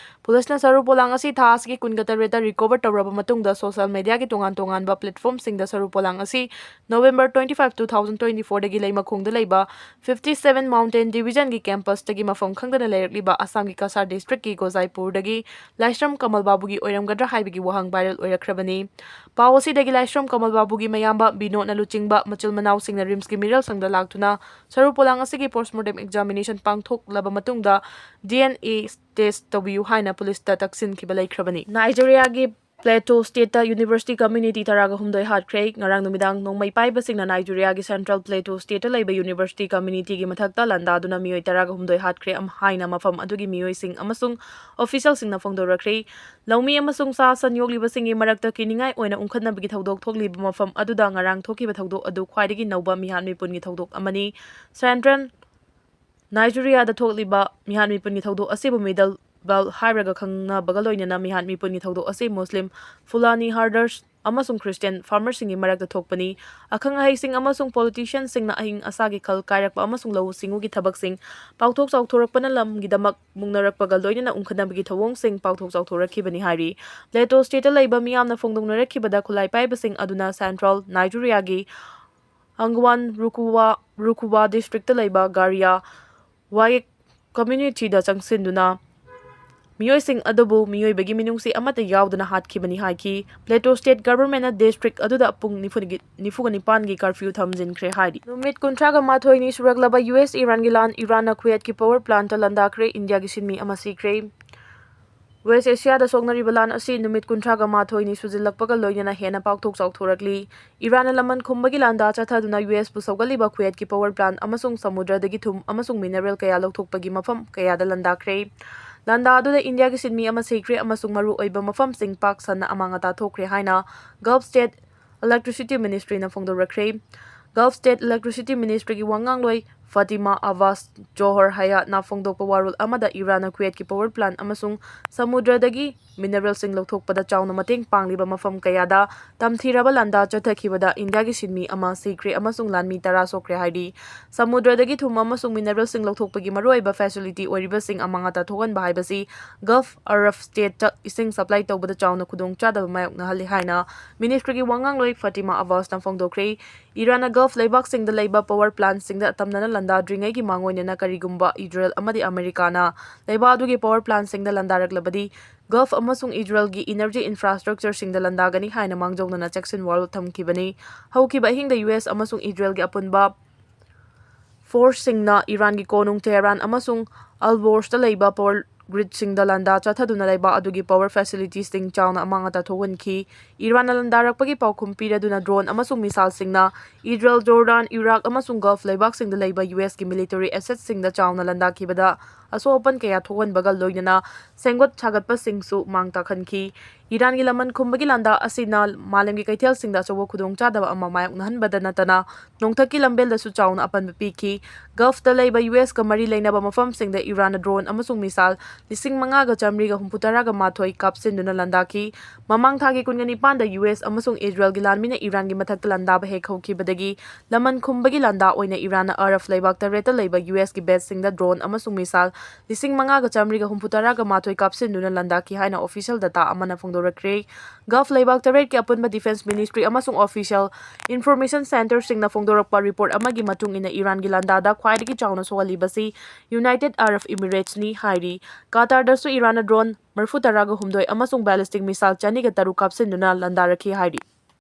ꯄꯨꯂꯤꯁꯅ ꯁꯔꯨ ꯄꯣꯂꯥꯡ ꯑꯁꯤ ꯊꯥ ꯑꯁꯤꯒꯤ ꯀꯨꯟꯒ ꯇꯔꯦꯠꯇ recover ꯇꯧꯔꯕ ꯃꯇꯨꯡꯗ social media ꯒꯤ ꯇꯣꯉꯥꯟ ꯇꯣꯉꯥꯟꯕ platform ꯁꯤꯡꯗ ꯁꯔꯨ ꯄꯣꯂꯥꯡ ꯑꯁꯤ November twenty-five, two thousand twenty-four ꯗꯒꯤ ꯂꯩꯃꯈꯣꯡꯗ ꯂꯩꯕ fifty seven Mountain Division ꯒꯤ campus ꯇꯒꯤ ꯃꯐꯝ ꯈꯪꯗꯅ ꯂꯩꯔꯛꯂꯤꯕ ꯑꯁꯥꯝꯒꯤ ꯀꯁꯥꯔ district ꯀꯤ ꯒꯣꯖꯥꯏꯄꯨꯔꯗꯒꯤ ꯂꯥꯏꯁ꯭ꯔꯝ ꯀꯃꯜ ꯕꯥꯕꯨꯒꯤ ꯑꯣꯏꯔꯝꯒꯗ꯭ꯔꯥ ꯍꯥꯏꯕꯒꯤ ꯋꯥꯍꯪ viral ꯑꯣꯏꯔꯛꯈ꯭ꯔꯕꯅꯤ꯫ ꯄꯥꯎ ꯑꯁꯤꯗꯒꯤ ꯂꯥꯏꯁ꯭ꯔꯝ ꯀꯃꯜ ꯕꯥꯕꯨꯒꯤ ꯃꯌꯥꯝꯕ ꯕꯤꯅꯣꯗꯅ ꯂꯨꯆꯤꯡꯕ ꯃꯆꯤꯜ ꯃꯅꯥꯎꯁꯤꯡꯅ ꯔꯤꯝꯁꯀꯤ ꯃꯤꯔꯦꯜ ꯁꯪꯗ ꯂꯥꯛꯇꯨꯅ ꯁꯔꯨ ꯄꯣꯂꯥꯡ ꯑꯁꯤꯒꯤ post mortem examination ꯄꯥꯡꯊꯣꯛꯂꯕ ꯃꯇꯨꯡꯗ D N A test ꯇꯧꯕꯤꯌꯨ ꯍꯥꯏꯅ ꯄꯨꯂꯤꯁꯇ ꯇꯛꯁꯤꯟꯈꯤꯕ ꯂꯩꯈ꯭ꯔꯕꯅꯤ꯫ ꯅꯥꯏꯖꯦꯔꯤꯌꯥꯒꯤ Plateau State ꯇ university community ꯇꯔꯥꯒ ꯍꯨꯝꯗꯣꯏ ꯍꯥꯠꯈ꯭ꯔꯦ꯫ ꯉꯔꯥꯡ ꯅꯨꯃꯤꯗꯥꯡ ꯅꯣꯡꯃꯩ ꯄꯥꯏꯕꯁꯤꯡꯅ ꯅꯥꯏꯖꯦꯔꯤꯌꯥꯒꯤ Central Plateau State ꯇ ꯂꯩꯕ university community ꯒꯤ ꯃꯊꯛꯇ ꯂꯥꯟꯗꯥꯗꯨꯅ ꯃꯤꯑꯣꯏ ꯇꯔꯥꯒ ꯍꯨꯝꯗꯣꯏ ꯍꯥꯠꯈ꯭ꯔꯦ ꯑꯃ-, ꯍꯥꯏꯅ ꯃꯐꯝ ꯑꯗꯨꯒꯤ ꯃꯤꯑꯣꯏꯁꯤꯡ ꯑꯃꯁꯨꯡ official ꯁꯤꯡꯅ ꯐꯣꯡꯗꯣꯔꯛꯈ꯭ꯔꯦ꯫ ꯂꯧꯃꯤ ꯑꯃꯁꯨꯡ ꯁꯥ ꯁꯟ ꯌꯣꯛꯂꯤꯕꯁꯤꯡꯒꯤ ꯃꯔꯛꯇ ꯀꯤꯅꯤꯡꯉꯥꯏ ꯑꯣꯏꯅ ꯎꯪꯈꯠꯅꯕꯒꯤ ꯊꯧꯗꯣꯛ ꯊꯣꯛꯂꯤꯕ ꯃꯐꯝ ꯑꯗꯨꯗ ꯉꯔꯥꯡ ꯊꯣꯛꯈꯤꯕ ꯊꯧꯗꯣꯛ ꯑꯗꯨ ꯈ꯭ꯋꯥꯏꯗꯒꯤ ꯅꯧꯕ ꯃꯤꯍꯥꯠ ꯃꯤꯄꯨꯟꯒꯤ ꯊꯧꯗꯣꯛ ꯑꯃꯅꯤ꯫ Central ꯅꯥꯏꯖꯦꯔꯤꯌꯥꯗ ꯊꯣꯛꯂꯤꯕ ꯃꯤꯍꯥꯠ ꯃꯤꯄꯨꯟꯒꯤ ꯊꯧꯗꯣꯛ ꯑꯁꯤꯕꯨ Middle Belt ꯍꯥꯏꯔꯒ ꯈꯪꯅꯕꯒ ꯂꯣꯏꯅꯅ ꯃꯤꯍꯥꯠ ꯃꯤꯄꯨꯟꯒꯤ ꯊꯧꯗꯣꯛ ꯑꯁꯤ Muslim, Fulani herders ꯑꯃꯁꯨꯡ Christian farmer ꯁꯤꯡꯒꯤ ꯃꯔꯛꯇ ꯊꯣꯛꯄꯅꯤ꯫ ꯑꯈꯪ ꯑꯍꯩꯁꯤꯡ ꯑꯃꯁꯨꯡ politician ꯁꯤꯡꯅ ꯑꯏꯪ ꯑꯁꯥꯒꯤ ꯈꯜ ꯀꯥꯏꯔꯛꯄ ꯑꯃꯁꯨꯡ ꯂꯧꯎ ꯁꯤꯡꯎꯒꯤ ꯊꯕꯛꯁꯤꯡ ꯄꯥꯛꯊꯣꯛ ꯆꯥꯎꯊꯣꯔꯛꯄꯅ ꯂꯝꯒꯤꯗꯃꯛ ꯃꯨꯛꯅꯔꯛꯄꯒ ꯂꯣꯏꯅꯅ ꯎꯪꯈꯠꯅꯕꯒꯤ ꯊꯧꯑꯣꯡꯁꯤꯡ ꯄꯥꯛꯊꯣꯛ ꯆꯥꯎꯊꯣꯔꯛꯈꯤꯕꯅꯤ ꯍꯥꯏꯔꯤ꯫ Plateau State ꯇ ꯂꯩꯕ ꯃꯤꯌꯥꯝꯅ ꯐꯣꯡꯗꯣꯛꯅꯔꯛꯈꯤꯕꯗ ꯈꯨꯠꯂꯥꯏ ꯄꯥꯏꯕꯁꯤꯡ ꯑꯗꯨꯅ Central ꯅꯥꯏꯖꯦꯔꯤꯌꯥꯒꯤ Angwan Rukuwa, Rukuwa district ꯇ ꯂꯩꯕ ꯒꯥꯔꯤꯌꯥ ꯋꯥꯌꯦꯛ community ꯗ ꯆꯪꯁꯤꯟꯗꯨꯅ ꯃꯤꯑꯣꯏꯁꯤꯡ ꯑꯗꯨꯕꯨ ꯃꯤꯑꯣꯏꯕꯒꯤ ꯃꯤꯅꯨꯡꯁꯤ ꯑꯃꯠꯇ ꯌꯥꯎꯗꯅ ꯍꯥꯠꯈꯤꯕꯅꯤ ꯍꯥꯏꯈꯤ꯫ Plateau State Government ꯅ district ꯑꯗꯨꯗ ꯄꯨꯡ ꯅꯤꯐꯨꯒꯤ, ꯅꯤꯐꯨꯒ ꯅꯤꯄꯥꯟꯒꯤ curfew ꯊꯝꯖꯤꯟꯈ꯭ꯔꯦ ꯍꯥꯏꯔꯤ꯫ ꯅꯨꯃꯤꯠ ꯀꯨꯟꯊ꯭ꯔꯥꯒ ꯃꯥꯊꯣꯏꯅꯤ ꯁꯨꯔꯛꯂꯕ U S Iran ꯒꯤ ꯂꯥꯟ, ꯏꯔꯥꯟꯅ ꯀꯨꯋꯦꯠꯀꯤ power plant ꯇ ꯂꯥꯟꯗꯥꯈ꯭ꯔꯦ, ꯏꯟꯗꯤꯌꯥꯒꯤ ꯁꯤꯟꯃꯤ ꯑꯃ ꯁꯤꯈ꯭ꯔꯦ꯫ ꯋꯦꯁ ꯑꯦꯁꯤꯌꯥꯗ ꯁꯣꯛꯅꯔꯤꯕ ꯂꯥꯟ ꯑꯁꯤ ꯅꯨꯃꯤꯠ ꯀꯨꯟꯊ꯭ꯔꯥꯒ ꯃꯥꯊꯣꯏꯅꯤ ꯁꯨꯖꯤꯜꯂꯛꯄꯒ ꯂꯣꯏꯅꯅ ꯍꯦꯟꯅ ꯄꯥꯛꯊꯣꯛ ꯆꯥꯎꯊꯣꯔꯛꯂꯤ꯫ ꯏꯔꯥꯟꯅ ꯂꯃꯟ ꯈꯨꯝꯕꯒꯤ ꯂꯥꯟꯗꯥ ꯆꯠꯊꯗꯨꯅ ꯌꯨ ꯑꯦꯁꯄꯨ ꯁꯧꯒꯠꯂꯤꯕ ꯈꯨꯋꯦꯠꯀꯤ ꯄꯥꯋꯔ ꯄ꯭ꯂꯥꯟꯠ ꯑꯃꯁꯨꯡ ꯁꯃꯨꯗ꯭ꯔꯗꯒꯤ ꯊꯨꯝ ꯑꯃꯁꯨꯡ ꯃꯤꯅꯔꯦꯜ ꯀꯌꯥ ꯂꯧꯊꯣꯛꯄꯒꯤ ꯃꯐꯝ ꯀꯌꯥꯗ ꯂꯥꯟꯗꯥꯈ꯭ꯔꯦ꯫ ꯂꯥꯟꯗꯥ ꯑꯗꯨꯗ ꯏꯟꯗꯤꯌꯥꯒꯤ ꯁꯤꯟꯃꯤ ꯑꯃ ꯁꯤꯈ꯭ꯔꯦ ꯑꯃꯁꯨꯡ ꯃꯔꯨꯑꯣꯏꯕ ꯃꯐꯝꯁꯤꯡ ꯄꯥꯛ ꯁꯟꯅ ꯑꯃꯥꯡ ꯑꯇꯥ ꯊꯣꯛꯈ꯭ꯔꯦ ꯍꯥꯏꯅ ꯒꯜꯐ ꯁ꯭ꯇꯦꯠ ꯏꯂꯦꯛꯇ꯭ꯔꯤꯁꯤꯇꯤ ꯃꯤꯅꯤꯁꯇ꯭ꯔꯤꯅ ꯐꯣꯡꯗꯣꯔꯛꯈ꯭ꯔꯦ꯫ ꯒꯜꯐ ꯁ꯭ꯇꯦꯠ ꯏꯂꯦꯛꯇ꯭ꯔꯤꯁꯤꯇꯤ ꯃꯤꯅꯤꯁꯇ꯭ꯔꯤꯒꯤ ꯋꯥꯉꯥꯡꯂꯣꯏ ꯐꯥꯇꯤꯃꯥ ꯑꯕꯥꯁ ꯖꯣꯍꯔ ꯍꯌꯥꯠꯅ ꯐꯣꯡꯗꯣꯛꯄ ꯋꯥꯔꯣꯜ ꯑꯃꯗ ꯏꯔꯥꯟꯅ ꯈꯨꯋꯦꯠꯀꯤ ꯄꯥꯋꯔ ꯄ꯭ꯂꯥꯟꯠ ꯑꯃꯁꯨꯡ ꯁꯃꯨꯗ꯭ꯔꯗꯒꯤ ꯃꯤꯅꯔꯦꯜꯁꯤꯡ ꯂꯧꯊꯣꯛꯄꯗ ꯆꯥꯎꯅ ꯃꯇꯦꯡ ꯄꯥꯡꯂꯤꯕ ꯃꯐꯝ ꯀꯌꯥꯗ ꯇꯝꯊꯤꯔꯕ ꯂꯥꯟꯗꯥ ꯆꯠꯊꯈꯤꯕꯗ ꯏꯟꯗꯤꯌꯥꯒꯤ ꯁꯤꯟꯃꯤ ꯑꯃ ꯁꯤꯈ꯭ꯔꯦ ꯑꯃꯁꯨꯡ ꯂꯥꯟꯃꯤ ꯇꯔꯥ ꯁꯣꯛꯈ꯭ꯔꯦ ꯍꯥꯏꯔꯤ꯫ ꯁꯃꯨꯗ꯭ꯔꯗꯒꯤ ꯊꯨꯝ ꯑꯃꯁꯨꯡ ꯃꯤꯅꯔꯦꯜꯁꯤꯡ ꯂꯧꯊꯣꯛꯄꯒꯤ ꯃꯔꯨꯑꯣꯏꯕ ꯐꯦꯁꯤꯂꯤꯇꯤ ꯑꯣꯏꯔꯤꯕꯁꯤꯡ ꯑꯃꯥꯡ ꯑꯇꯥ ꯊꯣꯛꯍꯟꯕ ꯍꯥꯏꯕꯁꯤ ꯒꯜꯐ ꯑꯔꯕ ꯁ꯭ꯇꯦꯠꯇ ꯏꯁꯤꯡ ꯁꯄ꯭ꯂꯥꯏ ꯇꯧꯕꯗ ꯆꯥꯎꯅ ꯈꯨꯗꯣꯡꯆꯥꯗꯕ ꯃꯥꯌꯣꯛꯅꯍꯜꯂꯤ ꯍꯥꯏꯅ ꯃꯤꯅꯤꯁꯇ꯭ꯔꯤꯒꯤ ꯋꯥꯉꯥꯡꯂꯣꯏ ꯐꯥꯇꯤꯃꯥ ꯑꯕꯥꯁꯅ ꯐꯣꯡꯗꯣꯛꯈ꯭ꯔꯦ꯫ ꯏꯔꯥꯟꯅ ꯒꯜꯐ ꯂꯩꯕꯥꯛꯁꯤꯡꯗ ꯂꯩꯕ ꯄꯥꯋꯔ ꯄ꯭ꯂꯥꯟꯠꯁꯤꯡꯗ ꯑꯇꯝꯅꯅ ꯂꯥꯟꯗꯥꯗ꯭ꯔꯤꯉꯩꯒꯤ ꯃꯥꯡꯑꯣꯏꯅꯅ ꯀꯔꯤꯒꯨꯝꯕ ꯏꯖꯔꯦꯜ ꯑꯃꯗꯤ ꯑꯃꯦꯔꯤꯀꯥꯅ ꯂꯩꯕꯥꯛ ꯑꯗꯨꯒꯤ ꯄꯥꯋꯔ ꯄ꯭ꯂꯥꯟꯠꯁꯤꯡꯗ ꯂꯥꯟꯗꯥꯔꯛꯂꯕꯗꯤ ꯒꯜꯐ ꯑꯃꯁꯨꯡ ꯏꯖꯔꯦꯜꯒꯤ ꯏꯅꯔꯖꯤ ꯏꯟꯐ꯭ꯔꯥꯁ꯭ꯇ꯭ꯔꯛꯆꯔꯁꯤꯡꯗ ꯂꯥꯟꯗꯥꯒꯅꯤ ꯍꯥꯏꯅ ꯃꯥꯡꯖꯧꯅꯅ ꯆꯦꯛꯁꯤꯟ ꯋꯥꯔꯣꯜ ꯊꯝꯈꯤꯕꯅꯤ꯫ ꯍꯧꯈꯤꯕ ꯑꯍꯤꯡꯗ ꯌꯨ ꯑꯦꯁ ꯑꯃꯁꯨꯡ ꯏꯖꯔꯦꯜꯒꯤ ꯑꯄꯨꯟꯕ ꯐꯣꯔꯁꯁꯤꯡꯅ ꯏꯔꯥꯟꯒꯤ ꯀꯣꯅꯨꯡ ꯇꯦꯍꯔꯥꯟ ꯑꯃꯁꯨꯡ ꯑꯜꯕꯣꯔꯁꯇ ꯂꯩꯕ ꯄꯥꯋꯔ ꯒ꯭ꯔꯤꯗꯁꯤꯡꯗ ꯂꯥꯟꯗꯥ ꯆꯠꯊꯗꯨꯅ ꯂꯩꯕꯥꯛ ꯑꯗꯨꯒꯤ ꯄꯥꯋꯔ ꯐꯦꯁꯤꯂꯤꯇꯤꯁꯤꯡ ꯆꯥꯎꯅ ꯑꯃꯥꯡ ꯑꯇꯥ ꯊꯣꯛꯍꯟꯈꯤ꯫ ꯏꯔꯥꯟꯅ ꯂꯥꯟꯗꯥꯔꯛꯄꯒꯤ ꯄꯥꯎꯈꯨꯝ ꯄꯤꯔꯗꯨꯅ ꯗ꯭ꯔꯣꯟ ꯑꯃꯁꯨꯡ ꯃꯤꯁꯥꯏꯜꯁꯤꯡꯅ ꯏꯖꯔꯦꯜ, ꯖꯣꯔꯗꯥꯟ, ꯏꯔꯥꯛ ꯑꯃꯁꯨꯡ ꯒꯜꯐ ꯂꯩꯕꯥꯛꯁꯤꯡꯗ ꯂꯩꯕ ꯌꯨ ꯑꯦꯁꯀꯤ ꯃꯤꯂꯤꯇꯔꯤ ꯑꯦꯁꯦꯠꯁꯤꯡꯗ ꯆꯥꯎꯅ ꯂꯥꯟꯗꯥꯈꯤꯕꯗ ꯑꯁꯣꯛ ꯑꯄꯟ ꯀꯌꯥ ꯊꯣꯛꯍꯟꯕꯒ ꯂꯣꯏꯅꯅ ꯁꯦꯝꯒꯠ ꯁꯥꯒꯠꯄꯁꯤꯡꯁꯨ ꯃꯥꯡ ꯇꯥꯛꯍꯟꯈꯤ꯫ ꯏꯔꯥꯟꯒꯤ ꯂꯃꯟ ꯈꯨꯝꯕꯒꯤ ꯂꯥꯟꯗꯥ ꯑꯁꯤꯅ ꯃꯥꯂꯦꯝꯒꯤ ꯀꯩꯊꯦꯜꯁꯤꯡꯗ ꯑꯆꯧꯕ ꯈꯨꯗꯣꯡꯆꯥꯗꯕ ꯑꯃ ꯃꯥꯌꯣꯛꯅꯍꯟꯕꯗ ꯅꯠꯇꯅ ꯅꯣꯡꯊꯛꯀꯤ ꯂꯝꯕꯦꯜꯗꯁꯨ ꯆꯥꯎꯅ ꯑꯄꯟꯕ ꯄꯤꯈꯤ꯫ ꯒꯜꯐꯇ ꯂꯩꯕ ꯌꯨ ꯑꯦꯁꯀ ꯃꯔꯤ ꯂꯩꯅꯕ ꯃꯐꯝꯁꯤꯡꯗ ꯏꯔꯥꯟꯅ ꯗ꯭ꯔꯣꯟ ꯑꯃꯁꯨꯡ ꯃꯤꯁꯥꯏꯜ ꯂꯤꯁꯤꯡ ꯃꯉꯥꯒ ꯆꯥꯃꯔꯤꯒ ꯍꯨꯝꯐꯨꯇꯔꯥꯒ ꯃꯥꯊꯣꯏ ꯀꯥꯞꯁꯤꯟꯗꯨꯅ ꯂꯥꯟꯗꯥꯈꯤ꯫ ꯃꯃꯥꯡ ꯊꯥꯒꯤ ꯀꯨꯟꯒ ꯅꯤꯄꯥꯟꯗ ꯌꯨ ꯑꯦꯁ ꯑꯃꯁꯨꯡ ꯏꯖꯔꯦꯜꯒꯤ ꯂꯥꯟꯃꯤꯅ ꯏꯔꯥꯟꯒꯤ ꯃꯊꯛꯇ ꯂꯥꯟꯗꯥꯕ ꯍꯦꯛ ꯍꯧꯈꯤꯕꯗꯒꯤ ꯂꯃꯟ ꯈꯨꯝꯕꯒꯤ ꯂꯥꯟꯗꯥ ꯑꯣꯏꯅ ꯏꯔꯥꯟꯅ ꯑꯔꯕ ꯂꯩꯕꯥꯛ ꯇꯔꯦꯠꯇ ꯂꯩꯕ ꯌꯨ ꯑꯦꯁꯀꯤ ꯕꯦꯖꯁꯤꯡꯗ ꯗ꯭ꯔꯣꯟ ꯑꯃꯁꯨꯡ ꯃꯤꯁꯥꯏꯜ ꯂꯤꯁꯤꯡ ꯃꯉꯥꯒ ꯆꯥꯃꯔꯤꯒ ꯍꯨꯝꯐꯨꯇꯔꯥꯒ ꯃꯥꯊꯣꯏ ꯀꯥꯞꯁꯤꯟꯗꯨꯅ ꯂꯥꯟꯗꯥꯈꯤ ꯍꯥꯏꯅ ꯑꯣꯐꯤꯁꯤꯌꯦꯜ ꯗꯇꯥ ꯑꯃꯅ ꯐꯣꯡꯗꯣꯔꯛꯈ꯭ꯔꯦ꯫ ꯒꯜꯐ ꯂꯩꯕꯥꯛ ꯇꯔꯦꯠꯀꯤ ꯑꯄꯨꯟꯕ ꯗꯤꯐꯦꯟꯁ ꯃꯤꯅꯤꯁꯇ꯭ꯔꯤ ꯑꯃꯁꯨꯡ ꯑꯣꯐꯤꯁꯤꯌꯦꯜ ꯏꯟꯐꯣꯔꯃꯦꯁꯟ ꯁꯦꯟꯇꯔꯁꯤꯡꯅ ꯐꯣꯡꯗꯣꯔꯛꯄ ꯔꯤꯄꯣꯔꯠ ꯑꯃꯒꯤ ꯃꯇꯨꯡ ꯏꯟꯅ ꯏꯔꯥꯟꯒꯤ ꯂꯥꯟꯗꯥꯗ ꯈ꯭ꯋꯥꯏꯗꯒꯤ ꯆꯥꯎꯅ ꯁꯣꯛꯍꯜꯂꯤꯕꯁꯤ ꯌꯨꯅꯥꯏꯇꯦꯗ ꯑꯔꯕ ꯏꯃꯤꯔꯦꯠꯁꯅꯤ ꯍꯥꯏꯔꯤ꯫ ꯀꯇꯥꯔꯗꯁꯨ ꯏꯔꯥꯟꯅ ꯗ꯭ꯔꯣꯟ ꯃꯔꯤꯐꯨ ꯇꯔꯥꯒ ꯍꯨꯝꯗꯣꯏ ꯑꯃꯁꯨꯡ ꯕꯦꯂꯤꯁꯇꯤꯛ ꯃꯤꯁꯥꯏꯜ ꯆꯅꯤꯒ ꯇꯔꯨꯛ ꯀꯥꯞꯁꯤꯟꯗꯨꯅ ꯂꯥꯟꯗꯥꯔꯛꯈꯤ ꯍꯥꯏꯔꯤ꯫